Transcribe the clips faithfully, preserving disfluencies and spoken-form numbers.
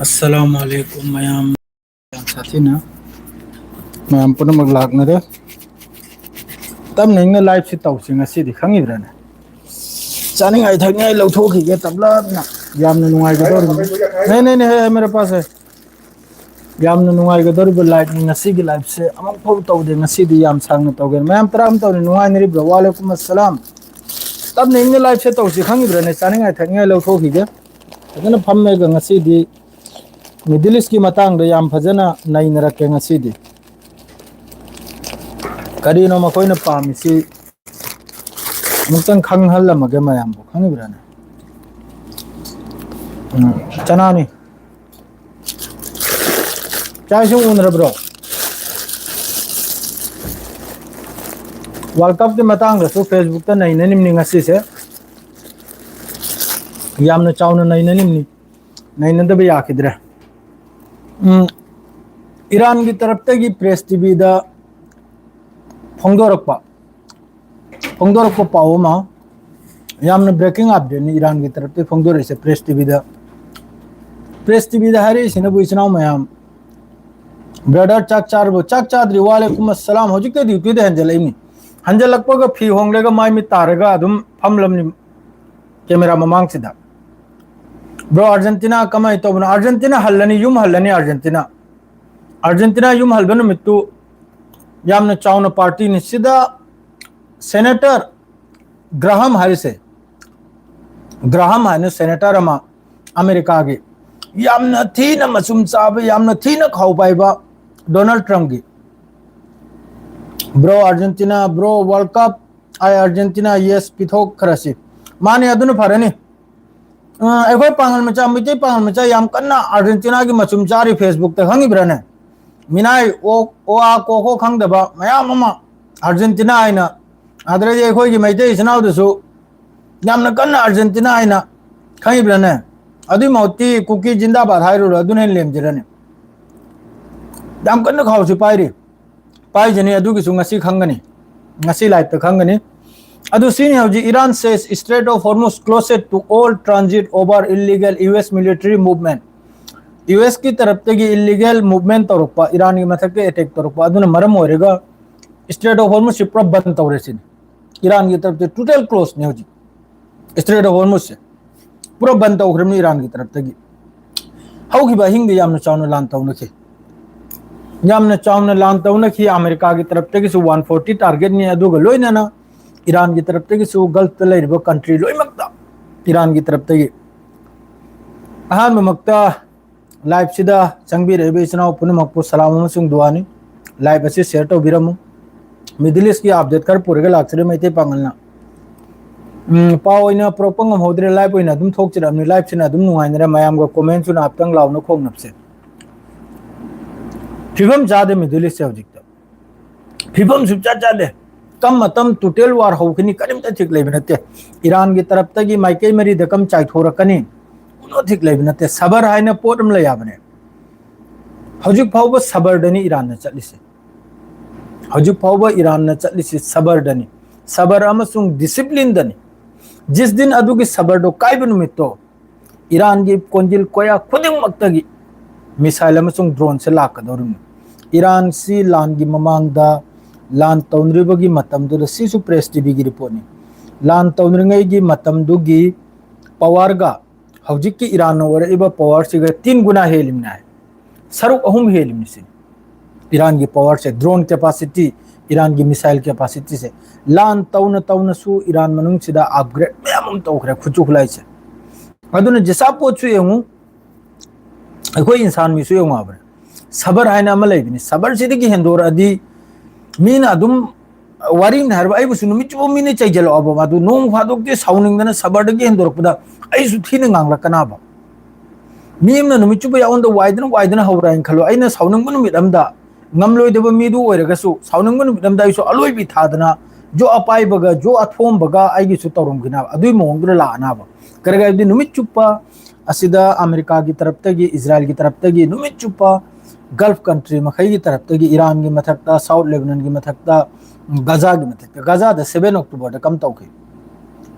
ꯑꯁꯂꯥꯃꯨ ꯑꯂꯩꯀꯨꯝ ꯃꯌꯥꯝ꯫ ꯌꯥꯝ ꯁꯥꯊꯤꯅ ꯃꯌꯥꯝ ꯄꯨꯝꯅꯃꯛ ꯂꯥꯛꯅꯔꯦ꯫ ꯇꯞꯅ ꯏꯪꯅ ꯂꯥꯏꯐꯁꯤ ꯇꯧꯁꯤ ꯉꯁꯤꯗꯤ, ꯈꯪꯉꯤꯕ꯭ꯔꯥꯅꯦ? ꯆꯥꯅꯤꯡꯉꯥꯏ ꯊꯛꯅꯤꯡꯉꯥꯏ ꯂꯧꯊꯣꯛꯈꯤꯒꯦ ꯇꯞꯂꯞꯅ꯫ ꯌꯥꯝꯅ ꯅꯨꯡꯉꯥꯏꯒꯗꯧꯔꯤꯕꯅꯤ꯫ ꯅꯦ, ꯅꯦ, ꯅꯦ, ꯍꯦ, ꯍꯦ, ꯃꯦꯔꯦ ꯄꯥꯁ ꯍꯦ꯫ ꯌꯥꯝꯅ ꯅꯨꯡꯉꯥꯏꯒꯗꯧꯔꯤꯕ ꯂꯥꯏꯐꯅꯤ ꯉꯁꯤꯒꯤ ꯂꯥꯏꯐꯁꯦ꯫ ꯑꯃꯨꯛꯐꯥꯎ ꯇꯧꯗꯦ, ꯉꯁꯤꯗꯤ ꯌꯥꯝ ꯁꯥꯡꯅ ꯇꯧꯒꯦ꯫ ꯃꯌꯥꯝ ꯇꯔꯥ ꯑꯃ ꯇꯧꯔꯤ, ꯅꯨꯡꯉꯥꯏꯅꯔꯤꯕ꯭ꯔꯣ? ꯋꯥꯂꯦꯀꯨꯝ ꯑꯁꯂꯥꯝ꯫ ꯇꯞꯅ ꯏꯪꯅ ꯂꯥꯏꯐꯁꯦ ꯇꯧꯁꯤ, ꯈꯪꯉꯤꯕ꯭ꯔꯥꯅꯦ? ꯆꯥꯅꯤꯡꯉꯥꯏ ꯊꯛꯅꯤꯡꯉꯥꯏ ꯂꯧꯊꯣꯛꯈꯤꯒꯦ꯫ ꯐꯖꯅ ꯐꯝꯃꯒ ꯉꯁꯤꯗꯤ ꯃꯤꯗꯜ ꯏꯁꯀꯤ ꯃꯇꯥꯡꯗ ꯌꯥꯝ ꯐꯖꯅ ꯅꯩꯅꯔꯛꯀꯦ ꯉꯁꯤꯗꯤ꯫ ꯀꯔꯤꯅꯣ ꯃꯈꯣꯏꯅ ꯄꯥꯝꯃꯤꯁꯤ ꯑꯃꯨꯛꯇꯪ ꯈꯪꯍꯜꯂꯝꯃꯒꯦ ꯃꯌꯥꯝꯕꯨ, ꯈꯪꯉꯤꯕ꯭ꯔꯥꯅꯦ? ꯎꯝ, ꯆꯅꯥꯅꯤ꯫ ꯆꯥꯛ ꯏꯁꯤꯡ ꯎꯅꯔꯕ꯭ꯔꯣ? ꯋꯥꯔꯜ ꯀꯞꯀꯤ ꯃꯇꯥꯡꯗꯁꯨ ꯐꯦꯁꯕꯨꯛꯇ ꯅꯩꯅꯅꯤꯡꯕꯅꯤ ꯉꯁꯤꯁꯦ꯫ ꯌꯥꯝꯅ ꯆꯥꯎꯅ ꯅꯩꯅꯅꯤꯡꯕꯅꯤ꯫ ꯅꯩꯅꯗꯕ ꯌꯥꯈꯤꯗ꯭ꯔꯦ꯫ ꯎꯝ, ꯏꯔꯥꯟꯒꯤ ꯇꯔꯞꯇꯒꯤ ꯄ꯭ꯔꯦꯁ ꯇꯤꯚꯤꯗ ꯐꯣꯡꯗꯣꯔꯛꯄ, ꯐꯣꯡꯗꯣꯔꯛꯄ ꯄꯥꯎ ꯑꯃ, ꯌꯥꯝꯅ ꯕ꯭ꯔꯦꯀꯤꯡ ꯑꯞꯗꯦꯠꯅꯤ ꯏꯔꯥꯟꯒꯤ ꯇꯔꯞꯇꯒꯤ ꯐꯣꯡꯗꯣꯔꯛꯏꯁꯦ ꯄ꯭ꯔꯦꯁ ꯇꯤꯚꯤꯗ꯫ ꯄ꯭ꯔꯦꯁ ꯇꯤꯚꯤꯗ ꯍꯥꯏꯔꯛꯏꯁꯤꯅꯕꯨ, ꯏꯆꯤꯟ ꯏꯅꯥꯎ ꯃꯌꯥꯝ, "ꯕ꯭ꯔꯗꯔ, ꯆꯥꯛ ꯆꯥꯔꯕꯣ?" "ꯆꯥꯛ ꯆꯥꯗ꯭ꯔꯤ, ꯋꯥꯂꯦꯀꯨꯝ ꯑꯁꯂꯥꯝ, ꯍꯧꯖꯤꯛꯇ ꯗ꯭ꯌꯨꯇꯤꯗ ꯍꯟꯖꯜꯂꯛꯏꯅꯤ꯫ ꯍꯟꯖꯜꯂꯛꯄꯒ ꯐꯤ ꯍꯣꯡꯂꯒ ꯃꯥꯏ ꯃꯤꯠ ꯇꯥꯔꯒ ꯑꯗꯨꯝ ꯐꯝꯂꯝꯅꯤ ꯀꯦꯃꯦꯔꯥ ꯃꯃꯥꯡꯁꯤꯗ꯫ ꯕ꯭ꯔꯣ, ꯑꯥꯔꯖꯦꯟꯇꯤꯅꯥ ꯀꯃꯥꯏꯅ ꯇꯧꯕꯅꯣ?" "ꯑꯥꯔꯖꯦꯟꯇꯤꯅꯥ ꯍꯜꯂꯅꯤ, ꯌꯨꯝ ꯍꯜꯂꯅꯤ ꯑꯥꯔꯖꯦꯟꯇꯤꯅꯥ꯫ ꯑꯥꯔꯖꯦꯟꯇꯤꯅꯥ ꯌꯨꯝ ꯍꯜꯕ ꯅꯨꯃꯤꯠꯇꯨ ꯌꯥꯝꯅ ꯆꯥꯎꯅ ꯄꯥꯔꯇꯤꯅꯤ꯫" ꯁꯤꯗ ꯁꯦꯅꯦꯇꯔ ꯒ꯭ꯔꯥꯍꯝ ꯍꯥꯏꯔꯤꯁꯦ, ꯒ꯭ꯔꯥꯍꯝ ꯍꯥꯏꯅ ꯁꯦꯅꯦꯇꯔ ꯑꯃ ꯑꯃꯦꯔꯤꯀꯥꯒꯤ, ꯌꯥꯝꯅ ꯊꯤꯅ ꯃꯆꯨꯝ ꯆꯥꯕ, ꯌꯥꯝꯅ ꯊꯤꯅ ꯈꯥꯎ ꯄꯥꯏꯕ ꯗꯣꯅꯥꯜꯗ ꯇ꯭ꯔꯝꯞꯀꯤ, "bro, Argentina, bro, world cup, I Argentina, yes, ꯄꯤꯊꯣꯛꯈ꯭ꯔꯁꯤ꯫" ꯃꯥꯅꯦ, ꯑꯗꯨꯅ ꯐꯔꯅꯤ꯫ ꯑ, ꯑꯩꯈꯣꯏ ꯄꯥꯡꯒꯜ ꯃꯆꯥ, ꯃꯩꯇꯩ ꯄꯥꯡꯒꯜ ꯃꯆꯥ ꯌꯥꯝ ꯀꯟꯅ ꯑꯥꯔꯖꯦꯟꯇꯤꯅꯥꯒꯤ ꯃꯆꯨꯝ ꯆꯥꯔꯤ ꯐꯦꯁꯕꯨꯛꯇ, ꯈꯪꯉꯤꯕ꯭ꯔꯥꯅꯦ? ꯃꯤꯅꯥꯏ ꯑꯣ, ꯑꯣ, ꯑꯥ, ꯀꯣ, ꯈꯣ ꯈꯪꯗꯕ ꯃꯌꯥꯝ ꯑꯃ ꯑꯥꯔꯖꯦꯟꯇꯤꯅꯥ ꯍꯥꯏꯅ, ꯑꯗꯨꯗꯩꯗꯤ ꯑꯩꯈꯣꯏꯒꯤ ꯃꯩꯇꯩ ꯏꯆꯤꯟ ꯏꯅꯥꯎꯗꯁꯨ ꯌꯥꯝꯅ ꯀꯟꯅ ꯑꯥꯔꯖꯦꯟꯇꯤꯅꯥ ꯍꯥꯏꯅ, ꯈꯪꯉꯤꯕ꯭ꯔꯥꯅꯦ? ꯑꯗꯨꯏ ꯃꯍꯨꯠꯇꯤ ꯀꯨꯀꯤ ꯖꯤꯟꯗꯥꯕꯥꯗ ꯍꯥꯏꯔꯨꯔꯣ, ꯑꯗꯨꯅ ꯍꯦꯟꯅ ꯂꯦꯝꯖꯔꯅꯤ꯫ ꯌꯥꯝ ꯀꯟꯅ ꯈꯥꯎꯁꯤ ꯄꯥꯏꯔꯤ, ꯄꯥꯏꯖꯅꯤ, ꯑꯗꯨꯒꯤꯁꯨ ꯉꯁꯤ ꯈꯪꯒꯅꯤ, ꯉꯁꯤ ꯂꯥꯏꯞꯇ ꯈꯪꯒꯅꯤ꯫ ꯑꯗꯨ ꯁꯤꯅꯤ ꯍꯧꯖꯤꯛ, "Iran says Strait of Hormuz closed to all transit over illegal U S military movement." U ꯑꯦꯁꯀꯤ ꯇꯔꯞꯇꯒꯤ ꯏꯂꯤꯒꯦꯜ ꯃꯨꯚꯃꯦꯟ ꯇꯧꯔꯛꯄ, ꯏꯔꯥꯟꯒꯤ ꯃꯊꯛꯇ ꯑꯦꯇꯦꯛ ꯇꯧꯔꯛꯄ, ꯑꯗꯨꯅ ꯃꯔꯝ ꯑꯣꯏꯔꯒ ꯏꯁꯇ꯭ꯔꯦꯠ ꯑꯣꯐ ꯍꯣꯔꯃꯨꯁꯁꯤ ꯄꯨꯔꯥ ꯕꯟ ꯇꯧꯔꯦ ꯁꯤꯅꯤ꯫ ꯏꯔꯥꯟꯒꯤ ꯇꯔꯞꯇ ꯇꯣꯇꯦꯜ ꯀ꯭ꯂꯣꯖꯅꯤ ꯍꯧꯖꯤꯛ ꯏꯁꯇ꯭ꯔꯦꯠ ꯑꯣꯐ ꯍꯣꯔꯃꯨꯁꯁꯦ꯫ ꯄꯨꯔꯥ ꯕꯟ ꯇꯧꯈ꯭ꯔꯕꯅꯤ ꯏꯔꯥꯟꯒꯤ ꯇꯔꯞꯇꯒꯤ꯫ ꯍꯧꯈꯤꯕ ꯑꯍꯤꯡꯗ ꯌꯥꯝꯅ ꯆꯥꯎꯅ ꯂꯥꯟ ꯇꯧꯅꯈꯤ꯫ ꯌꯥꯝꯅ ꯆꯥꯎꯅ ꯂꯥꯟ ꯇꯧꯅꯈꯤ ꯑꯃꯦꯔꯤꯀꯥꯒꯤ ꯇꯔꯞꯇꯒꯤꯁꯨ ꯋꯥꯟ ꯐꯣꯔꯇꯤ ꯇꯥꯔꯒꯦꯠꯅꯤ, ꯑꯗꯨꯒ ꯂꯣꯏꯅꯅ ꯏꯔꯥꯟꯒꯤ ꯇꯔꯞꯇꯒꯤꯁꯨ ꯒꯜꯐꯇ ꯂꯩꯔꯤꯕ ꯀꯟꯇ꯭ꯔꯤ ꯂꯣꯏꯅꯃꯛꯇ ꯏꯔꯥꯟꯒꯤ ꯇꯔꯞꯇꯒꯤ꯫ ꯑꯍꯥꯟꯕꯃꯛꯇ ꯂꯥꯏꯚꯁꯤꯗ ꯆꯪꯕꯤꯔꯛꯏꯕ ꯏꯆꯤꯟ ꯏꯅꯥꯎ ꯄꯨꯝꯅꯃꯛꯄꯨ ꯁꯂꯥꯝ ꯑꯃꯁꯨꯡ ꯗꯨꯋꯥꯅꯤ꯫ ꯂꯥꯏꯚ ꯑꯁꯤ ꯁꯤꯌꯔ ꯇꯧꯕꯤꯔꯝꯃꯨ꯫ ꯃꯤꯗꯜ ꯏꯁꯀꯤ ꯑꯞꯗꯦꯠ ꯈꯔ ꯄꯨꯔꯒ ꯂꯥꯛꯆꯔꯤ ꯃꯩꯇꯩ ꯄꯥꯡꯒꯜꯅ꯫ ꯎꯝ, ꯄꯥꯎ ꯑꯣꯏꯅ ꯄꯨꯔꯛꯄ ꯉꯝꯍꯧꯗ꯭ꯔꯦ, ꯂꯥꯏꯚ ꯑꯣꯏꯅ ꯑꯗꯨꯝ ꯊꯣꯛꯆꯔꯕꯅꯤ꯫ ꯂꯥꯏꯚꯁꯤꯅ ꯑꯗꯨꯝ ꯅꯨꯡꯉꯥꯏꯅꯔꯦ, ꯃꯌꯥꯝꯒ ꯀꯣꯃꯦꯟꯁꯨ ꯉꯥꯏꯍꯥꯛꯇꯪ ꯂꯥꯎꯅ ꯈꯣꯡꯅꯕꯁꯦ꯫ ꯐꯤꯕꯝ ꯆꯥꯗꯦ ꯃꯤꯗꯜ ꯏꯁꯁꯦ ꯍꯧꯖꯤꯛꯇ꯫ ꯐꯤꯕꯝ ꯁꯨꯡꯆꯥ ꯆꯥꯗꯦ꯫ ꯀꯝ ꯃꯇꯝ ꯇꯣꯇꯦꯜ ꯋꯥꯔ ꯍꯧꯒꯅꯤ ꯀꯔꯤꯝꯇ ꯊꯤꯛ ꯂꯩꯕ ꯅꯠꯇꯦ꯫ ꯏꯔꯥꯟꯒꯤ ꯇꯔꯞꯇꯒꯤ ꯃꯥꯏꯀꯩ ꯃꯔꯤꯗ ꯀꯝ ꯆꯥꯏꯊꯣꯔꯛꯀꯅꯤ, ꯀꯩꯅꯣ ꯊꯤꯛ ꯂꯩꯕ ꯅꯠꯇꯦ꯫ ꯁꯕꯔ ꯍꯥꯏꯅ ꯄꯣꯠ ꯑꯃ ꯂꯩ ꯍꯥꯏꯕꯅꯦ꯫ ꯍꯧꯖꯤꯛ ꯐꯥꯎꯕ ꯁꯕꯔꯗꯅꯤ ꯏꯔꯥꯟꯅ ꯆꯠꯂꯤꯁꯦ꯫ ꯍꯧꯖꯤꯛ ꯐꯥꯎꯕ ꯏꯔꯥꯟꯅ ꯆꯠꯂꯤꯁꯤ ꯁꯕꯔꯗꯅꯤ꯫ ꯁꯕꯔ ꯑꯃꯁꯨꯡ ꯗꯤꯁꯤꯄ꯭ꯂꯤꯟꯗꯅꯤ꯫ ꯖꯤꯁ ꯗꯤꯟ ꯑꯗꯨꯒꯤ ꯁꯕꯔꯗꯣ ꯀꯥꯏꯕ ꯅꯨꯃꯤꯠꯇꯣ, ꯏꯔꯥꯟꯒꯤ ꯀꯣꯟꯖꯤꯜ ꯀꯣꯌꯥ ꯈꯨꯗꯤꯡꯃꯛꯇꯒꯤ ꯃꯤꯁꯥꯏꯜ ꯑꯃꯁꯨꯡ ꯗ꯭ꯔꯣꯟꯁꯦ ꯂꯥꯛꯀꯗꯧꯔꯤꯕꯅꯤ꯫ ꯏꯔꯥꯟꯁꯤ ꯂꯥꯟꯒꯤ ꯃꯃꯥꯡꯗ, ꯂꯥꯟ ꯇꯧꯅꯔꯤꯕꯒꯤ ꯃꯇꯝꯗꯨꯗ, ꯁꯤꯁꯨ ꯄ꯭ꯔꯦꯁ ꯇꯤꯚꯤꯒꯤ ꯔꯤꯄꯣꯔꯠꯅꯤ, ꯂꯥꯟ ꯇꯧꯅꯔꯤꯉꯩꯒꯤ ꯃꯇꯝꯗꯨꯒꯤ ꯄꯋꯥꯔꯒ ꯍꯧꯖꯤꯛꯀꯤ ꯏꯔꯥꯟꯅ ꯑꯣꯏꯔꯛꯏꯕ ꯄꯋꯥꯔꯁꯤꯒ ꯇꯤꯟ ꯒꯨꯅꯥ ꯍꯦꯜꯂꯤꯕꯅꯤ ꯍꯥꯏ꯫ ꯁꯔꯨꯛ ꯑꯍꯨꯝ ꯍꯦꯜꯂꯤꯕꯅꯤ ꯁꯤꯅꯤ꯫ ꯏꯔꯥꯟꯒꯤ ꯄꯋꯥꯔꯁꯦ, ꯗ꯭ꯔꯣꯟ ꯀꯦꯄꯥꯁꯤꯇꯤ, ꯏꯔꯥꯟꯒꯤ ꯃꯤꯁꯥꯏꯜ ꯀꯦꯄꯥꯁꯤꯇꯤꯁꯦ, ꯂꯥꯟ ꯇꯧꯅ ꯇꯧꯅꯁꯨ ꯏꯔꯥꯟ ꯃꯅꯨꯡꯁꯤꯗ ꯑꯞꯒ꯭ꯔꯦꯗ ꯃꯌꯥꯝ ꯑꯃ ꯇꯧꯈ꯭ꯔꯦ ꯈꯨꯠꯁꯨ ꯈꯨꯠꯂꯥꯏꯁꯦ꯫ ꯑꯗꯨꯅ ꯖꯤꯁꯥ ꯄꯣꯠꯁꯨ ꯌꯦꯡꯉꯨ, ꯑꯩꯈꯣꯏ ꯏꯟꯁꯥꯟ ꯃꯤꯁꯨ ꯌꯦꯡꯉꯨ ꯍꯥꯏꯕꯅꯦ꯫ ꯁꯕꯔ ꯍꯥꯏꯅ ꯑꯃ ꯂꯩꯕꯅꯤ, ꯁꯕꯔꯁꯤꯗꯒꯤ ꯍꯦꯟꯗꯣꯔꯛꯑꯗꯤ ꯃꯤꯅ ꯑꯗꯨꯝ ꯋꯥꯔꯤꯅ ꯍꯥꯏꯔꯕ ꯑꯩꯕꯨꯁꯨ ꯅꯨꯃꯤꯠ ꯆꯨꯞꯄ ꯃꯤꯅ ꯆꯩꯖꯜꯂꯛꯑꯕ, ꯑꯗꯨ ꯅꯣꯡ ꯐꯥꯗꯣꯛꯇꯤ ꯁꯥꯎꯅꯤꯡꯗꯅ ꯁꯕꯔꯗꯒꯤ ꯍꯦꯟꯗꯣꯔꯛꯄꯗ ꯑꯩꯁꯨ ꯊꯤꯅ ꯉꯥꯡꯂꯛꯀꯅꯥꯕ꯫ ꯃꯤ ꯑꯃꯅ ꯅꯨꯃꯤꯠ ꯆꯨꯞꯄ ꯑꯩꯉꯣꯟꯗ ꯋꯥꯏꯗꯅ ꯋꯥꯏꯗꯅ ꯍꯧꯔꯛꯑꯦꯅ ꯈꯜꯂꯣ, ꯑꯩꯅ ꯁꯥꯎꯅꯤꯡꯕ ꯅꯨꯃꯤꯠ ꯑꯃꯗ, ꯉꯝꯂꯣꯏꯗꯕ ꯃꯤꯗꯨ ꯑꯣꯏꯔꯒꯁꯨ, ꯁꯥꯎꯅꯤꯡꯕ ꯅꯨꯃꯤꯠ ꯑꯃꯗ ꯑꯩꯁꯨ ꯑꯂꯣꯏꯕꯤ ꯊꯥꯗꯅ ꯖꯣ ꯑꯄꯥꯏꯕꯒ ꯖꯣ ꯑꯊꯣꯝꯕꯒ ꯑꯩꯒꯤꯁꯨ ꯇꯧꯔꯝꯈꯤꯅꯕ, ꯑꯗꯨꯒꯤ ꯃꯑꯣꯡꯗꯨꯗ ꯂꯥꯛꯑꯅꯕ꯫ ꯀꯔꯤꯒꯤꯅꯣ ꯍꯥꯏꯕꯗꯤ ꯅꯨꯃꯤꯠ ꯆꯨꯞꯄ ꯑꯁꯤꯗ ꯑꯃꯦꯔꯤꯀꯥꯒꯤ ꯇꯔꯞꯇꯒꯤ, ꯏꯖꯔꯥꯏꯜꯒꯤ ꯇꯔꯞꯇꯒꯤ, ꯅꯨꯃꯤꯠ ꯆꯨꯞꯄ ꯒꯜꯐ ꯀꯟꯇ꯭ꯔꯤ ꯃꯈꯩꯒꯤ ꯇꯔꯞꯇꯒꯤ, ꯏꯔꯥꯟꯒꯤ ꯃꯊꯛꯇ, ꯁꯥꯎꯠ ꯂꯦꯕꯅꯟꯒꯤ ꯃꯊꯛꯇ, ꯒꯖꯥꯒꯤ ꯃꯊꯛꯇ, ꯒꯖꯥꯗ ꯁꯦꯚꯦꯟ ꯑꯣꯛꯇꯣꯕꯔꯗ ꯀꯝ ꯇꯧꯈꯤ?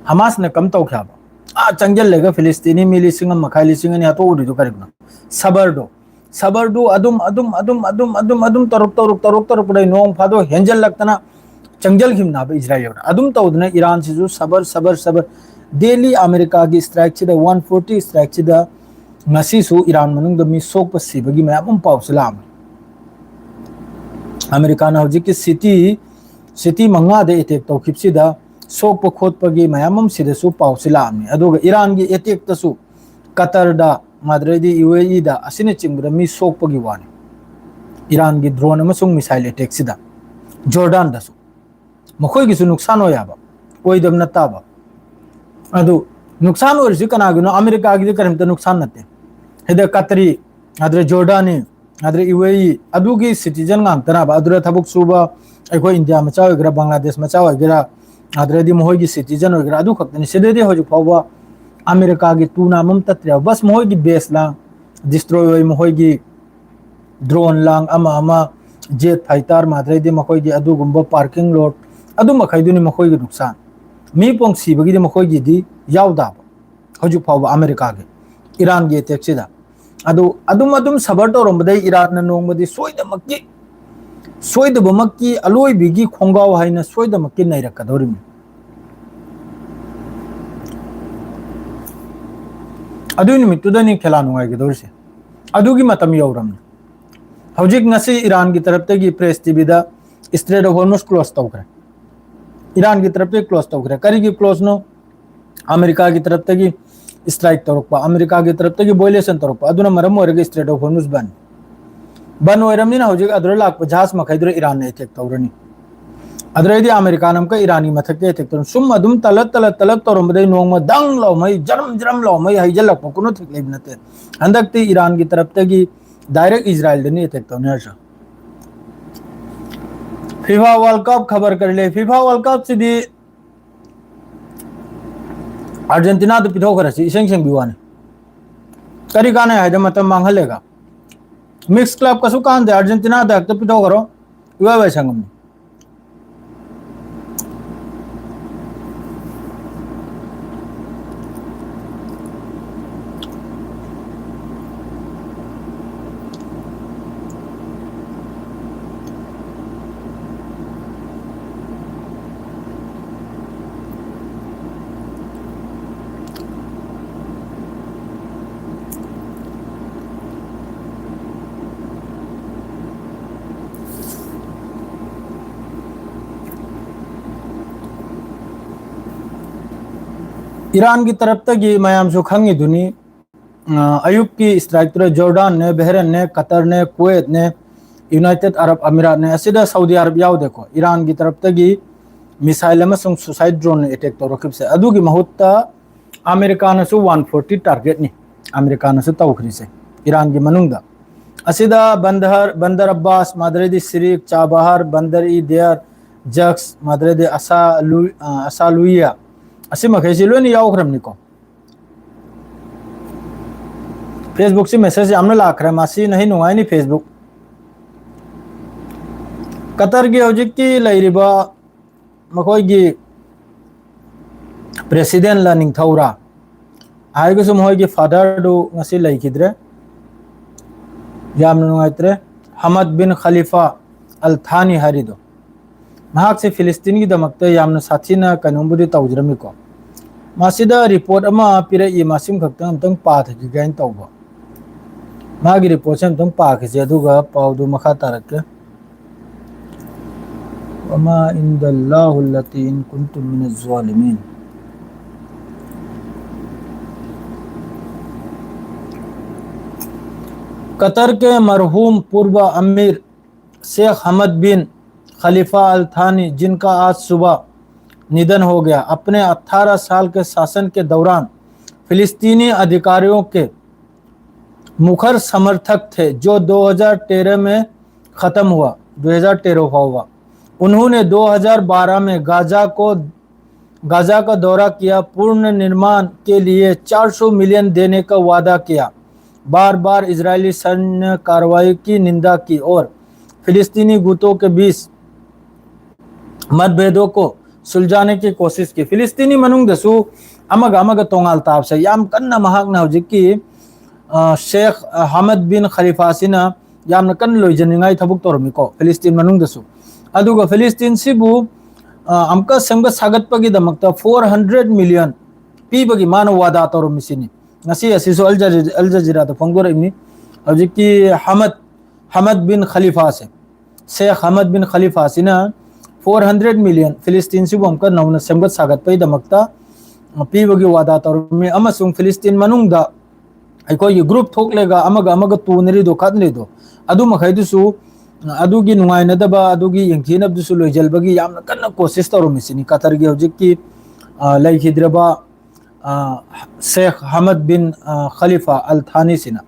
ꯍꯃꯥꯁꯅ ꯀꯝ ꯇꯧꯈꯤ ꯍꯥꯏꯕ? ꯑꯥ ꯆꯪꯁꯤꯜꯂꯒ ꯐꯤꯂꯤꯁꯇꯤꯅꯤ ꯃꯤ ꯂꯤꯁꯤꯡ ꯑꯃ ꯃꯈꯥꯏ, ꯂꯤꯁꯤꯡ ꯑꯅꯤ ꯍꯥꯠꯇꯣꯛꯎꯔꯤꯗꯣ ꯀꯔꯤꯒꯤꯅꯣ? ꯁꯕꯔꯗꯣ, ꯁꯕꯔꯗꯨ ꯑꯗꯨꯝ, ꯑꯗꯨꯝ, ꯑꯗꯨꯝ, ꯑꯗꯨꯝ, ꯑꯗꯨꯝ ꯇꯧꯔꯛ, ꯇꯧꯔꯛ, ꯇꯧꯔꯛ, ꯇꯧꯔꯛꯄꯗꯩ ꯅꯣꯡ ꯐꯥꯗꯣꯛ ꯍꯦꯟꯖꯜꯂꯛꯇꯅ ꯆꯪꯖꯜꯈꯤꯕꯅꯦꯕ ꯏꯖꯔꯥꯌꯦꯜꯅ꯫ ꯑꯗꯨꯝ ꯇꯧꯗꯅ ꯏꯔꯥꯟꯁꯤꯁꯨ ꯁꯕꯔ, ꯁꯕꯔ, ꯁꯕꯔ, daily ꯑꯃꯦꯔꯤꯀꯥꯒꯤ strikeꯁꯤꯗ, one forty strikeꯁꯤꯗ ꯉꯁꯤꯁꯨ ꯏꯔꯥꯟ ꯃꯅꯨꯡꯗ ꯃꯤ ꯁꯣꯛꯄ ꯁꯤꯕꯒꯤ ꯃꯌꯥꯝ ꯑꯃ ꯄꯥꯎꯁꯦ ꯂꯥꯛꯑꯝꯃꯤ꯫ ꯑꯃꯦꯔꯤꯀꯥꯅ ꯍꯧꯖꯤꯛꯀꯤ city, city ꯃꯉꯥꯗ attack ꯇꯧꯈꯤꯕꯁꯤꯗ ꯁꯣꯛꯄ ꯈꯣꯠꯄꯒꯤ ꯃꯌꯥꯝ ꯑꯃ ꯁꯤꯗꯁꯨ ꯄꯥꯎꯁꯦ ꯂꯥꯛꯑꯝꯃꯤ꯫ ꯑꯗꯨꯒ ꯏꯔꯥꯟꯒꯤ attackꯇꯁꯨ ꯀꯇꯔꯗ, ꯑꯗꯨꯗꯩꯗꯤ UAEꯗ ꯑꯁꯤꯅꯆꯤꯡꯕꯗ ꯃꯤ ꯁꯣꯛꯄꯒꯤ ꯋꯥꯅꯤ꯫ ꯏꯔꯥꯟꯒꯤ drone ꯑꯃꯁꯨꯡ missile attackꯁꯤꯗ, ꯖꯣꯔꯗꯥꯟꯗꯁꯨ ꯃꯈꯣꯏꯒꯤꯁꯨ ꯅꯨꯡꯁꯥꯟ ꯑꯣꯏ ꯍꯥꯏꯕ, ꯑꯣꯏꯗꯕ ꯅꯠꯇꯕ꯫ ꯑꯗꯨ ꯅꯨꯡꯁꯥꯟ ꯑꯣꯏꯔꯤꯁꯤ ꯀꯅꯥꯒꯤꯅꯣ? ꯑꯃꯦꯔꯤꯀꯥꯒꯤꯗꯤ ꯀꯔꯤꯝꯇ ꯅꯨꯡꯁꯥꯟ ꯅꯠꯇꯦ꯫ ꯁꯤꯗ ꯀꯇꯔꯤ, ꯑꯗꯨꯗ ꯖꯣꯔꯗꯥꯅꯤ, ꯑꯗꯨꯗ UAE, ꯑꯗꯨꯒꯤ citizen ꯉꯥꯛꯇꯅꯕ꯫ ꯑꯗꯨꯗ ꯊꯕꯛ ꯁꯨꯕ ꯑꯩꯈꯣꯏ ꯏꯟꯗꯤꯌꯥ ꯃꯆꯥ ꯑꯣꯏꯒꯦꯔꯥ, ꯕꯪꯒ꯭ꯂꯥꯗꯦꯁ ꯃꯆꯥ ꯑꯣꯏꯒꯦꯔꯥ, ꯑꯗꯨꯗꯩꯗꯤ ꯃꯈꯣꯏꯒꯤ citizen ꯑꯣꯏꯒꯦꯔꯥ, ꯑꯗꯨ ꯈꯛꯇꯅꯤ꯫ ꯁꯤꯗꯩꯗꯤ ꯍꯧꯖꯤꯛ ꯐꯥꯎꯕ ꯑꯃꯦꯔꯤꯀꯥꯒꯤ ꯇꯨ ꯅꯥꯝ ꯑꯃ ꯇꯠꯇ꯭ꯔꯦꯕ꯫ ꯕꯁ ꯃꯈꯣꯏꯒꯤ base ꯂꯥꯡ destroy ꯑꯣꯏ, ꯃꯈꯣꯏꯒꯤ drone ꯂꯥꯡ ꯑꯃ ꯑꯃ, jet fighter, ꯑꯗꯨꯗꯩꯗꯤ ꯃꯈꯣꯏꯒꯤ ꯑꯗꯨꯒꯨꯝꯕ parking lot, ꯑꯗꯨ ꯃꯈꯩꯗꯨꯅꯤ ꯃꯈꯣꯏꯒꯤ ꯅꯨꯡꯁꯥꯟ꯫ ꯃꯤ ꯄꯣꯡ ꯁꯤꯕꯒꯤꯗꯤ ꯃꯈꯣꯏꯒꯤꯗꯤ ꯌꯥꯎꯗꯕ ꯍꯧꯖꯤꯛ ꯐꯥꯎꯕ ꯑꯃꯦꯔꯤꯀꯥꯒꯤ ꯏꯔꯥꯟꯒꯤ attackꯁꯤꯗ꯫ ꯑꯗꯨ ꯑꯗꯨꯝ, ꯑꯗꯨꯝ suffer ꯇꯧꯔꯝꯕꯗꯩ ꯏꯔꯥꯟꯅ ꯅꯣꯡꯃꯗꯤ ꯁꯣꯏꯗꯃꯛꯀꯤ, ꯁꯣꯏꯗꯕꯃꯛꯀꯤ ꯑꯂꯣꯏꯕꯤꯒꯤ ꯈꯣꯡꯒꯥꯎ ꯍꯥꯏꯅ ꯁꯣꯏꯗꯃꯛꯀꯤ ꯅꯩꯔꯛꯀꯗꯧꯔꯤꯕꯅꯤ꯫ ꯑꯗꯨꯒꯤ ꯅꯨꯃꯤꯠꯇꯨꯗꯅꯤ ꯈꯦꯂꯥ ꯅꯨꯡꯉꯥꯏꯒꯗꯧꯔꯤꯁꯦ꯫ ꯑꯗꯨꯒꯤ ꯃꯇꯝ ꯌꯧꯔꯝꯅꯤ꯫ ꯍꯧꯖꯤꯛ ꯉꯁꯤ ꯏꯔꯥꯟꯒꯤ ꯇꯔꯞꯇꯒꯤ press TVꯗ Strait of Hormuz close ꯇꯧꯈ꯭ꯔꯦ꯫ ꯏꯔꯥꯟꯒꯤ ꯇꯔꯞꯇꯒꯤ close ꯇꯧꯈ꯭ꯔꯦ꯫ ꯀꯔꯤꯒꯤ closeꯅꯣ? ꯑꯃꯦꯔꯤꯀꯥꯒꯤ ꯇꯔꯞꯇꯒꯤ strike ꯇꯧꯔꯛꯄ, ꯑꯃꯦꯔꯤꯀꯥꯒꯤ ꯇꯔꯞꯇꯒꯤ violation ꯇꯧꯔꯛꯄ, ꯑꯗꯨꯅ ꯃꯔꯝ ꯑꯣꯏꯔꯒ Strait of Hormuz ꯕꯟ꯫ ꯕꯟ ꯑꯣꯏꯔꯝꯅꯤꯅ ꯍꯧꯖꯤꯛ ꯑꯗꯨꯗ ꯂꯥꯛꯄ ꯖꯍꯥꯖ ꯃꯈꯩꯗꯨꯗ ꯏꯔꯥꯟꯅ attack ꯇꯧꯔꯅꯤ꯫ ꯑꯗꯨꯗꯩꯗꯤ ꯑꯃꯦꯔꯤꯀꯥꯅ ꯑꯃꯨꯛꯀ ꯏꯔꯥꯟꯒꯤ ꯃꯊꯛꯇ attack ꯇꯧꯔꯅꯤ꯫ ꯁꯨꯝ ꯑꯗꯨꯝ ꯇꯂꯠ, ꯇꯂꯠ, ꯇꯂꯠ ꯇꯧꯔꯝꯕꯗꯩ ꯅꯣꯡꯃ ꯗꯪ ꯂꯥꯎꯃꯩ, ꯖꯔꯝ ꯖꯔꯝ ꯂꯥꯎꯃꯩ ꯍꯩꯖꯤꯜꯂꯛꯄ ꯀꯨꯅꯨ ꯊꯤꯛ ꯂꯩꯕ ꯅꯠꯇꯦ꯫ ꯍꯟꯗꯛꯇꯤ ꯏꯔꯥꯟꯒꯤ ꯇꯔꯞꯇꯒꯤ direct ꯏꯖꯔꯥꯌꯦꯜꯗꯅꯤ attack ꯇꯧꯅꯔꯁꯨ꯫ FIFA World Cup ꯈꯕꯔ ꯀꯔꯤ ꯂꯩ? FIFA World Cupꯁꯤꯗꯤ ꯑꯥꯔꯖꯦꯟꯇꯤꯅꯥꯗ ꯄꯤꯊꯣꯛꯈ꯭ꯔꯁꯤ, ꯏꯁꯦꯡ ꯁꯦꯡꯕꯤ ꯋꯥꯅꯤ꯫ ꯀꯔꯤ ꯀꯥꯟꯅꯩ ꯍꯥꯏꯗ ꯃꯇꯝ ꯃꯥꯡꯍꯜꯂꯦꯒ꯫ Mix club ꯀꯩꯁꯨ ꯀꯥꯟꯗꯦ, ꯑꯥꯔꯖꯦꯟꯇꯤꯅꯥꯗ ꯍꯦꯛꯇ ꯄꯤꯊꯣꯛꯈ꯭ꯔꯣ, ꯏꯋꯥꯏ ꯋꯥꯏ ꯁꯪꯉꯝꯅꯤ꯫ ꯏꯔꯥꯟꯒꯤ ꯇꯔꯞꯇꯒꯤ ꯃꯌꯥꯝꯁꯨ ꯈꯪꯉꯤꯗꯨꯅꯤ, ꯑ, ꯑꯌꯨꯛꯀꯤ strike ꯇꯨꯗ ꯖꯣꯔꯗꯥꯟꯅꯦ, ꯕꯍꯔꯦꯟꯅꯦ, ꯀꯇꯔꯅꯦ, ꯀꯨꯋꯦꯠꯅꯦ, ꯌꯨꯅꯥꯏꯇꯦꯗ ꯑꯔꯕ ꯑꯃꯤꯔꯥꯠꯅꯦ, ꯑꯁꯤꯗ ꯁꯥꯎꯗꯤ ꯑꯔꯕ ꯌꯥꯎꯗꯦꯀꯣ꯫ ꯏꯔꯥꯟꯒꯤ ꯇꯔꯞꯇꯒꯤ missile ꯑꯃꯁꯨꯡ suicide drone attack ꯇꯧꯔꯛꯈꯤꯕꯁꯦ, ꯑꯗꯨꯒꯤ ꯃꯍꯨꯠꯇ ꯑꯃꯦꯔꯤꯀꯥꯅꯁꯨ one forty target ꯅꯤ ꯑꯃꯦꯔꯤꯀꯥꯅꯁꯨ ꯇꯧꯈ꯭ꯔꯤꯁꯦ ꯏꯔꯥꯟꯒꯤ ꯃꯅꯨꯡꯗ꯫ ꯑꯁꯤꯗ ꯕꯟꯗꯔ, ꯕꯟꯗꯔ ꯑꯕꯥꯁ, ꯃꯥꯗ꯭ꯔꯦꯗꯤ ꯁꯤꯔꯤꯛ, ꯆꯥꯕꯍꯥꯔ, ꯕꯟꯗꯔ ꯏ ꯗꯤꯌꯥꯔ, ꯖꯛꯁ, ꯃꯥꯗ꯭ꯔꯦꯗꯤ ꯑꯁꯥ ꯂꯨ-, ꯑ, ꯑꯁꯥ ꯂꯨꯏꯌꯥ, ꯑꯁꯤ ꯃꯈꯩꯁꯤ ꯂꯣꯏꯅ ꯌꯥꯎꯈ꯭ꯔꯕꯅꯤꯀꯣ꯫ Facebook ꯁꯤ message ꯌꯥꯝꯅ ꯂꯥꯛꯈ꯭ꯔꯦ, ꯃꯁꯤ ꯅꯍꯩ ꯅꯨꯡꯉꯥꯏꯅꯤ꯫ Facebook, ꯀꯇꯔꯒꯤ ꯍꯧꯖꯤꯛꯀꯤ ꯂꯩꯔꯤꯕ ꯃꯈꯣꯏꯒꯤ president ꯂ ꯅꯤꯡꯊꯧꯔꯥ ꯍꯥꯏꯔꯒꯁꯨ ꯃꯈꯣꯏꯒꯤ father ꯗꯨ ꯉꯁꯤ ꯂꯩꯈꯤꯗ꯭ꯔꯦ꯫ ꯌꯥꯝꯅ ꯅꯨꯡꯉꯥꯏꯇ꯭ꯔꯦ꯫ ꯍꯃꯗ ꯕꯤꯟ ꯈꯂꯤꯐꯥ ꯑꯜ ꯊꯥꯅꯤ ꯍꯥꯏꯔꯤꯗꯣ, ꯃꯍꯥꯛꯁꯦ ꯐꯤꯂꯤꯁꯇꯤꯟꯒꯤꯗꯃꯛꯇ ꯌꯥꯝꯅ ꯁꯥꯊꯤꯅ ꯀꯩꯅꯣꯝꯕꯨꯗꯤ ꯇꯧꯖꯔꯝꯃꯤꯀꯣ꯫ ꯃꯁꯤꯗ report ꯑꯃ ꯄꯤꯔꯛꯏ, ꯃꯁꯤꯃ ꯈꯛꯇꯪ ꯑꯝꯇꯪ ꯄꯥꯊꯈꯤꯒꯦ ꯍꯥꯏꯅ ꯇꯧꯕ꯫ ꯃꯥꯒꯤ report ꯁꯦ ꯑꯝꯇꯪ ꯄꯥꯈꯤꯁꯦ, ꯑꯗꯨꯒ ꯄꯥꯎꯗꯨ ꯃꯈꯥ ꯇꯥꯔꯛꯀꯦ꯫ وما عند الله التي إن كنتم من الظالمين. कतर के मरहूम पूर्व अमीर शेख हमद बिन खलीफा अल थानी, जिनका आज सुबह निधन हो गया, अपने अठारह साल के शासन के दौरान फिलिस्तीनी अधिकारियों के मुखर समर्थक थे, जो दो हज़ार तेरह में खत्म हुआ, दो हज़ार तेरह हुआ। उन्होंने दो हज़ार बारह में गाजा को, गाजा का दौरा किया, पुनर्निर्माण के लिए चार सौ मिलियन देने का वादा किया। बार बार इजरायली सैन्य कार्रवाई की निंदा की और फिलिस्तीनी गुटों के बीच मतभेदों को सुलझाने की कोशिश की। फिलिस्तीनी ꯃꯅꯨꯡꯗꯁꯨ ꯑꯃꯒ ꯑꯃꯒ ꯇꯣꯉꯥꯜ ꯇꯥꯕꯁꯦ ꯌꯥꯝ ꯀꯟꯅ ꯃꯍꯥꯛꯅ ꯍꯧꯖꯤꯛꯀꯤ, ꯑ, ꯁꯦꯈ, ꯑ, ꯍꯃꯗ ꯕꯤꯟ ꯈꯂꯤꯐꯥꯁꯤꯅ ꯌꯥꯝꯅ ꯀꯟꯅ ꯂꯣꯏꯖꯅꯤꯡꯉꯥꯏ ꯊꯕꯛ ꯇꯧꯔꯝꯃꯤꯀꯣ, ꯐꯤꯂꯤꯁꯇꯤꯟ ꯃꯅꯨꯡꯗꯁꯨ꯫ ꯑꯗꯨꯒ ꯐꯤꯂꯤꯁꯇꯤꯟꯁꯤꯕꯨ, ꯑ, ꯑꯃꯨꯛꯀ ꯁꯦꯝꯒꯠ ꯁꯥꯒꯠꯄꯒꯤꯗꯃꯛꯇ four hundred million ꯄꯤꯕꯒꯤ ꯃꯥꯅ ꯋꯥꯗꯥ ꯇꯧꯔꯝꯃꯤꯁꯤꯅꯤ꯫ ꯉꯁꯤ ꯑꯁꯤꯁꯨ ꯑꯜ ꯖꯖꯤ-, ꯑꯜ ꯖꯖꯤꯔꯥꯗ ꯐꯣꯡꯗꯣꯔꯛꯏꯕꯅꯤ꯫ ꯍꯧꯖꯤꯛꯀꯤ ꯍꯃꯗ, ꯍꯃꯗ ꯕꯤꯟ ꯈꯂꯤꯐꯥꯁꯦ, ꯁꯦꯈ ꯍꯃꯗ ꯕꯤꯟ ꯈꯂꯤꯐꯥꯁꯤꯅ four hundred million ꯐꯤꯂꯤꯁꯇꯤꯟꯁꯤꯕꯨ ꯑꯃꯨꯛꯀ ꯅꯧꯅ ꯁꯦꯝꯒꯠ ꯁꯥꯒꯠꯄꯒꯤꯗꯃꯛꯇ, ꯄꯤꯕꯒꯤ ꯋꯥꯗꯥ ꯇꯧꯔꯝꯃꯤ, ꯑꯃꯁꯨꯡ ꯐꯤꯂꯤꯁꯇꯤꯟ ꯃꯅꯨꯡꯗ ꯑꯩꯈꯣꯏꯒꯤ ꯒ꯭ꯔꯨꯞ ꯊꯣꯛꯂꯒ ꯑꯃꯒ ꯑꯃꯒ ꯇꯨꯅꯔꯤꯗꯣ, ꯈꯠꯅꯔꯤꯗꯣ, ꯑꯗꯨ ꯃꯈꯩꯗꯨꯁꯨ, ꯑ, ꯑꯗꯨꯒꯤ ꯅꯨꯡꯉꯥꯏꯅꯗꯕ, ꯑꯗꯨꯒꯤ ꯌꯦꯡꯊꯤꯅꯕꯗꯨꯁꯨ ꯂꯣꯏꯁꯤꯟꯕꯒꯤ ꯌꯥꯝꯅ ꯀꯟꯅ ꯀꯣꯁꯤꯁ ꯇꯧꯔꯝꯃꯤꯁꯤꯅꯤ ꯀꯇꯔꯒꯤ ꯍꯧꯖꯤꯛꯀꯤ, ꯑ, ꯂꯩꯈꯤꯗ꯭ꯔꯕ, ꯑ, ꯁꯦꯈ ꯍꯃꯗ ꯕꯤꯟ, ꯑ, ꯈꯂꯤꯐꯥ ꯑꯜ ꯊꯥꯅꯤꯁꯤꯅ꯫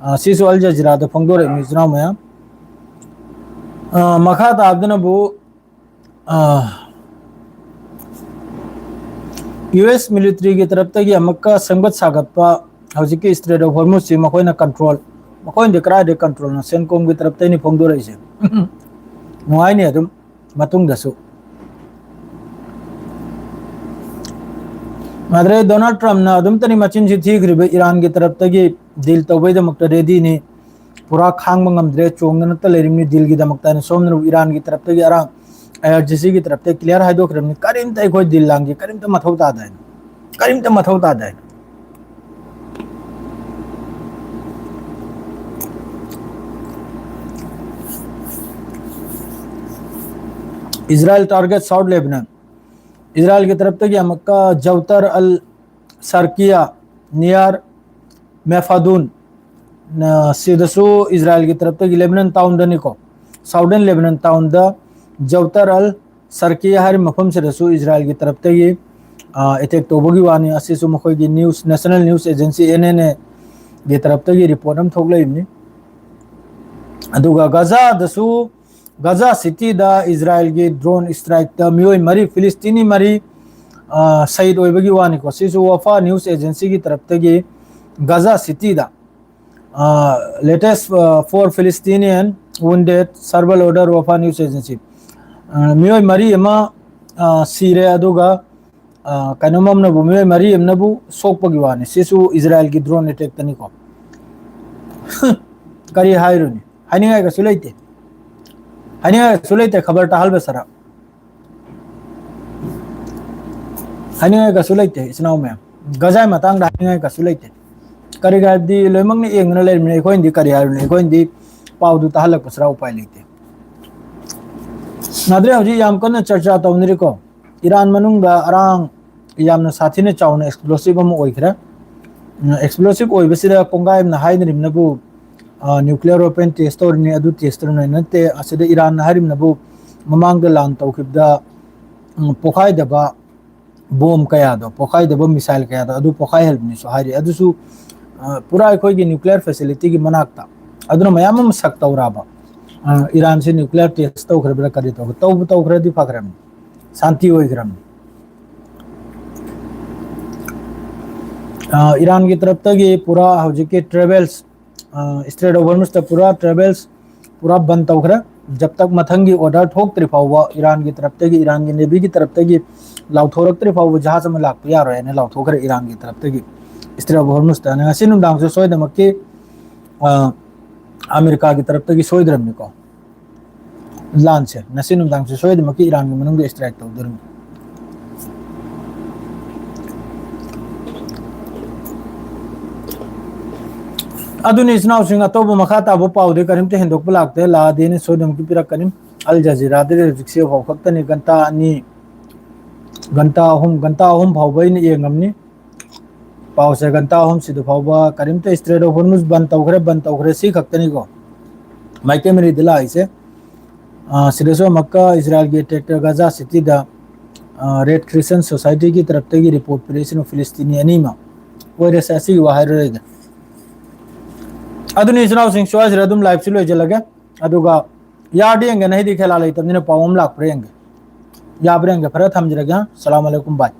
ꯑ, ꯁꯤꯁꯨ ꯑꯜ ꯖꯖꯤꯔꯥꯗ ꯐꯣꯡꯗꯣꯔꯛꯏ, ꯏꯆꯤꯟ ꯏꯅꯥꯎ ꯃꯌꯥꯝ꯫ ꯑ, ꯃꯈꯥ ꯇꯥꯕꯗꯅꯕꯨ, ꯑ, ꯌꯨ ꯑꯦꯁ ꯃꯤꯂꯤꯇꯔꯤꯒꯤ ꯇꯔꯞꯇꯒꯤ ꯑꯃꯨꯛꯀ ꯁꯦꯝꯒꯠ ꯁꯥꯒꯠꯄ ꯍꯧꯖꯤꯛꯀꯤ ꯏꯁꯇ꯭ꯔꯦꯠ ꯑꯣꯐ ꯍꯣꯔꯃꯨꯖꯁꯤ ꯃꯈꯣꯏꯅ ꯀꯟꯇ꯭ꯔꯣꯜ, ꯃꯈꯣꯏꯅꯗꯤ ꯀꯗꯥꯏꯗꯒꯤ ꯀꯟꯇ꯭ꯔꯣꯜꯅꯣ? ꯁꯦꯟꯀꯣꯝꯒꯤ ꯇꯔꯞꯇꯩꯅꯤ ꯐꯣꯡꯗꯣꯔꯛꯏꯁꯦ꯫ ꯅꯨꯡꯉꯥꯏꯅꯤ ꯑꯗꯨꯝ ꯃꯇꯨꯡꯗꯁꯨ꯫ ꯑꯗꯨꯗꯩ ꯗꯣꯅꯥꯜꯗ ꯇ꯭ꯔꯝꯞꯅ ꯑꯗꯨꯝꯇꯅꯤ ꯃꯆꯤꯟꯁꯤ ꯊꯤꯈ꯭ꯔꯤꯕ, ꯏꯔꯥꯟꯒꯤ ꯇꯔꯞꯇꯒꯤ ꯗꯤꯜ ꯇꯧꯕꯩꯗꯃꯛꯇ ꯔꯦꯗꯤꯅꯤ, ꯄꯨꯔꯥ ꯈꯥꯡꯕ ꯉꯝꯗ꯭ꯔꯦ, ꯆꯣꯡꯗꯅꯇ ꯂꯩꯔꯤꯕꯅꯤ ꯗꯤꯜꯒꯤꯗꯃꯛꯇ ꯍꯥꯏꯅ ꯁꯣꯝꯗꯅ ꯏꯔꯥꯟꯒꯤ ꯇꯔꯞꯇꯒꯤ ꯑꯔꯥꯡ ꯑꯥꯏ ꯑꯥꯔ ꯖꯤ ꯁꯤꯒꯤ ꯇꯔꯞꯇ ꯀ꯭ꯂꯤꯌꯥꯔ ꯍꯥꯏꯗꯣꯛꯈ꯭ꯔꯕꯅꯤ꯫ ꯀꯔꯤꯝꯇ ꯑꯩꯈꯣꯏ ꯗꯤꯜ ꯂꯥꯡꯒꯦ, ꯀꯔꯤꯝꯇ ꯃꯊꯧ ꯇꯥꯗꯦ ꯍꯥꯏꯅ, ꯀꯔꯤꯝꯇ ꯃꯊꯧ ꯇꯥꯗꯦ ꯍꯥꯏꯅ꯫ Israel target South Lebanon. ꯏꯁꯔꯥꯏꯜꯒꯤ ꯇꯔꯞꯇꯒꯤ ꯑꯃꯨꯛꯀ ꯖꯧꯇꯔ ꯑꯜ ꯁꯥꯔꯀꯤꯌꯥ ꯅꯤꯌꯥꯔ ꯃꯦꯐꯥꯗꯨꯟ, ꯑ, ꯁꯤꯗꯁꯨ ꯏꯁꯔꯥꯏꯜꯒꯤ ꯇꯔꯞꯇꯒꯤ ꯂꯦꯕꯅꯟ ꯇꯥꯎꯟꯗꯅꯤꯀꯣ, ꯁꯥꯎꯗꯔꯟ ꯂꯦꯕꯅꯟ ꯇꯥꯎꯟꯗ ꯖꯧꯇꯔ ꯑꯜ ꯁꯥꯔꯀꯤꯌꯥ ꯍꯥꯏꯔꯤꯕ ꯃꯐꯝꯁꯤꯗꯁꯨ ꯏꯁꯔꯥꯏꯜꯒꯤ ꯇꯔꯞꯇꯒꯤ, ꯑ, ꯑꯦꯇꯦꯛ ꯇꯧꯕꯒꯤ ꯋꯥꯅꯤ꯫ ꯑꯁꯤꯁꯨ ꯃꯈꯣꯏꯒꯤ news, national news agency N N ꯑꯦꯒꯤ ꯇꯔꯞꯇꯒꯤ ꯔꯤꯄꯣꯔꯠ ꯑꯃ ꯊꯣꯛꯂꯛꯏꯕꯅꯤ꯫ ꯑꯗꯨꯒ ꯒꯖꯥꯗꯁꯨ, ꯒꯖꯥ ꯁꯤꯇꯤꯗ ꯏꯁꯔꯥꯏꯜꯒꯤ ꯗ꯭ꯔꯣꯟ ꯏꯁꯇ꯭ꯔꯥꯏꯛꯇ ꯃꯤꯑꯣꯏ ꯃꯔꯤ, ꯐꯤꯂꯤꯁꯇꯤꯅꯤ ꯃꯔꯤ, ꯑ, ꯁꯍꯤꯗ ꯑꯣꯏꯕꯒꯤ ꯋꯥꯅꯤꯀꯣ꯫ ꯁꯤꯁꯨ ꯋꯥꯐꯥ ꯅ꯭ꯌꯨꯁ ꯑꯦꯖꯦꯟꯁꯤꯒꯤ ꯇꯔꯞꯇꯒꯤ ꯒꯖꯥ ꯁꯤꯇꯤꯗ, ꯑ, latest, ꯑ, four Palestinian wounded, serval order ꯋꯥꯐꯥ ꯅ꯭ꯌꯨꯁ ꯑꯦꯖꯦꯟꯁꯤ꯫ ꯑ, ꯃꯤꯑꯣꯏ ꯃꯔꯤ ꯑꯃ, ꯑ, ꯁꯤꯔꯦ, ꯑꯗꯨꯒ, ꯑ, ꯀꯩꯅꯣꯝ ꯑꯃꯅꯕꯨ, ꯃꯤꯑꯣꯏ ꯃꯔꯤ ꯑꯃꯅꯕꯨ ꯁꯣꯛꯄꯒꯤ ꯋꯥꯅꯤ꯫ ꯁꯤꯁꯨ ꯏꯁꯔꯥꯏꯜꯒꯤ ꯗ꯭ꯔꯣꯟ ꯑꯦꯇꯦꯛꯇꯅꯤꯀꯣ꯫ ꯀꯔꯤ ꯍꯥꯏꯔꯨꯅꯤ? ꯍꯥꯏꯅꯤꯡꯉꯥꯏ ꯀꯩꯁꯨ ꯂꯩꯇꯦ꯫ ꯍꯥꯏꯅꯤꯡꯉꯥꯏ ꯀꯩꯁꯨ ꯂꯩꯇꯦ, ꯈꯕꯔ ꯇꯥꯍꯜꯕ ꯁꯔꯥ꯫ ꯍꯥꯏꯅꯤꯡꯉꯥꯏ ꯀꯩꯁꯨ ꯂꯩꯇꯦ, ꯏꯆꯤꯟ ꯏꯅꯥꯎ ꯃꯌꯥꯝ꯫ ꯒꯖꯥꯒꯤ ꯃꯇꯥꯡꯗ ꯍꯥꯏꯅꯤꯡꯉꯥꯏ ꯀꯩꯁꯨ ꯂꯩꯇꯦ꯫ ꯀꯔꯤꯒꯤ ꯍꯥꯏꯕꯗꯤ ꯂꯣꯏꯅꯃꯛꯅ ꯌꯦꯡꯗꯨꯅ ꯂꯩꯔꯤꯕꯅꯤ꯫ ꯑꯩꯈꯣꯏꯅꯗꯤ ꯀꯔꯤ ꯍꯥꯏꯔꯨꯅꯤ? ꯑꯩꯈꯣꯏꯅꯗꯤ ꯄꯥꯎꯗꯨ ꯇꯥꯍꯜꯂꯛꯄ ꯁꯔꯥ ꯎꯄꯥꯏ ꯂꯩꯇꯦ꯫ ꯅꯥꯗ꯭ꯔꯦ, ꯍꯧꯖꯤꯛ ꯌꯥꯝ ꯀꯟꯅ ꯆꯔꯆꯥ ꯇꯧꯅꯔꯤꯀꯣ꯫ ꯏꯔꯥꯟ ꯃꯅꯨꯡꯗ ꯑꯔꯥꯡ, ꯌꯥꯝꯅ ꯁꯥꯊꯤꯅ ꯆꯥꯎꯅ explosive ꯑꯃ ꯑꯣꯏꯈ꯭ꯔꯦ꯫ ꯎꯝ, explosive ꯑꯣꯏꯕꯁꯤꯗ ꯀꯣꯡꯒꯥꯏ ꯑꯃꯅ ꯍꯥꯏꯅꯔꯤꯕꯅꯕꯨ, ꯑ, nuclear weapon test ꯇꯧꯔꯤꯅꯤ, ꯑꯗꯨ test ꯇꯧꯔꯤꯅꯤ ꯅꯠꯇꯦ꯫ ꯑꯁꯤꯗ ꯏꯔꯥꯟꯅ ꯍꯥꯏꯔꯤꯕꯅꯕꯨ ꯃꯃꯥꯡꯗ ꯂꯥꯟ ꯇꯧꯈꯤꯕꯗ, ꯎꯝ, ꯄꯣꯈꯥꯏꯗꯕ ꯕꯣꯝ ꯀꯌꯥꯗꯣ, ꯄꯣꯈꯥꯏꯗꯕ missile ꯀꯌꯥꯗꯣ ꯑꯗꯨ ꯄꯣꯈꯥꯏꯍꯜꯕꯅꯤꯁꯨ ꯍꯥꯏꯔꯤ꯫ ꯑꯗꯨꯁꯨ, ꯑ, ꯄꯨꯔꯥ ꯑꯩꯈꯣꯏꯒꯤ nuclear facility ꯒꯤ ꯃꯅꯥꯛꯇ꯫ ꯑꯗꯨꯅ ꯃꯌꯥꯝ ꯑꯃ ꯁꯛ ꯇꯧꯔꯕ꯫ ꯑ, ꯏꯔꯥꯟꯁꯦ nuclear test ꯇꯧꯈ꯭ꯔꯕ꯭ꯔꯥ ꯀꯔꯤ ꯇꯧꯈ꯭ꯔꯦ? ꯇꯧꯕ ꯇꯧꯈ꯭ꯔꯗꯤ ꯐꯈ꯭ꯔꯕꯅꯤ, ꯁꯥꯟꯇꯤ ꯑꯣꯏꯈ꯭ꯔꯕꯅꯤ꯫ ꯑ, ꯏꯔꯥꯟꯒꯤ ꯇꯔꯞꯇꯒꯤ ꯄꯨꯔꯥ ꯍꯧꯖꯤꯛꯀꯤ travels, ꯑ, Strait of Hormuz ꯇ ꯄꯨꯔꯥ travels ꯄꯨꯔꯥ ꯕꯟ ꯇꯧꯈ꯭ꯔꯦ꯫ ꯖꯕ ꯇꯛ ꯃꯊꯪꯒꯤ order ꯊꯣꯛꯇ꯭ꯔꯤ ꯐꯥꯎꯕ, ꯏꯔꯥꯟꯒꯤ ꯇꯔꯞꯇꯒꯤ, ꯏꯔꯥꯟꯒꯤ navy ꯒꯤ ꯇꯔꯞꯇꯒꯤ ꯂꯥꯎꯊꯣꯔꯛꯇ꯭ꯔꯤ ꯐꯥꯎꯕ ꯖꯍꯥꯖ ꯑꯃ ꯂꯥꯛꯄ ꯌꯥꯔꯣꯏ ꯍꯥꯏꯅ ꯂꯥꯎꯊꯣꯛꯈ꯭ꯔꯦ ꯏꯔꯥꯟꯒꯤ ꯇꯔꯞꯇꯒꯤ꯫ Strait of Hormuz ꯇ ꯉꯁꯤ ꯅꯨꯡꯗꯥꯡꯁꯨ ꯁꯣꯏꯗꯅꯃꯛꯀꯤ, ꯑ, ꯑꯃꯦꯔꯤꯀꯥꯒꯤ ꯇꯔꯞꯇꯒꯤ ꯁꯣꯏꯗ꯭ꯔꯕꯅꯤꯀꯣ꯫ ꯂꯥꯟꯁꯦ ꯉꯁꯤ ꯅꯨꯡꯗꯥꯡꯁꯦ ꯁꯣꯏꯗꯅꯃꯛꯀꯤ ꯏꯔꯥꯟꯒꯤ ꯃꯅꯨꯡꯗ strike ꯇꯧꯗꯣꯔꯤꯕꯅꯤ꯫ ꯑꯗꯨꯅꯤ, ꯏꯆꯤꯟ ꯏꯅꯥꯎꯁꯤꯡ, ꯑꯇꯣꯞꯄ ꯃꯈꯥ ꯇꯥꯕ ꯄꯥꯎꯗꯤ ꯀꯔꯤꯝꯇ ꯍꯦꯟꯗꯣꯛꯄ ꯂꯥꯛꯇꯦ꯫ ꯂꯥꯛꯑꯗꯤ ꯑꯩꯅ ꯁꯣꯏꯗꯅꯃꯛꯀꯤ ꯄꯤꯔꯛꯀꯅꯤ꯫ ꯑꯜ ꯖꯖꯤꯔꯥꯗꯗꯤ ꯍꯧꯖꯤꯛꯁꯦ ꯐꯥꯎ ꯈꯛꯇꯅꯤ, ꯘꯟꯇꯥ ꯑꯅꯤ, ꯘꯟꯇꯥ ꯑꯍꯨꯝ, ꯘꯟꯇꯥ ꯑꯍꯨꯝ ꯐꯥꯎꯕ ꯑꯩꯅ ꯌꯦꯡꯉꯝꯅꯤ꯫ ꯄꯥꯎꯁꯦ ꯘꯟꯇꯥ ꯑꯍꯨꯝꯁꯤꯗ ꯐꯥꯎꯕ ꯀꯔꯤꯝꯇ Strait of Hormuz ꯕꯟ ꯇꯧꯈ꯭ꯔꯦ, ꯕꯟ ꯇꯧꯈ꯭ꯔꯦ, ꯁꯤ ꯈꯛꯇꯅꯤꯀꯣ ꯃꯥꯏꯀꯩ ꯃꯔꯤꯗ ꯂꯥꯛꯏꯁꯦ꯫ ꯑ, ꯁꯤꯗꯁꯨ ꯑꯃꯨꯛꯀ ꯏꯖꯔꯥꯏꯜꯒꯤ attack ꯇ ꯒꯥꯖꯥ ꯁꯤꯇꯤꯗ, ꯑ, Red Crescent Society ꯒꯤ ꯇꯔꯞꯇꯒꯤ report ꯄꯤꯔꯛꯏꯁꯤꯅ ꯐꯤꯂꯤꯁꯇꯤꯅꯤ ꯑꯅꯤꯃꯛ ꯑꯣꯏꯔꯁꯦ, ꯑꯁꯤꯒꯤ ꯋꯥ ꯍꯥꯏꯔꯔꯣꯏꯒꯦ꯫ ꯑꯗꯨꯅꯤ, ꯏꯆꯤꯟ ꯏꯅꯥꯎꯁꯤꯡ, ꯁ꯭ꯋꯥꯏꯁꯤꯗ ꯑꯗꯨꯝ live ꯁꯤ ꯂꯣꯏꯁꯤꯜꯂꯒꯦ꯫ ꯑꯗꯨꯒ ꯌꯥꯔꯗꯤ ꯌꯦꯡꯒꯦ, ꯅꯍꯤꯗꯤ ꯈꯦꯂꯥ ꯂꯩꯇꯕꯅꯤꯅ ꯄꯥꯎ ꯑꯃ ꯂꯥꯛꯄ꯭ꯔꯥ ꯌꯦꯡꯒꯦ, ꯌꯥꯕ꯭ꯔꯥ ꯌꯦꯡꯒꯦ꯫ ꯐꯔꯦ, ꯊꯝꯖꯔꯒꯦ꯫ ꯁꯂꯥꯝ ꯑꯂꯩꯀꯨꯝ, bye꯫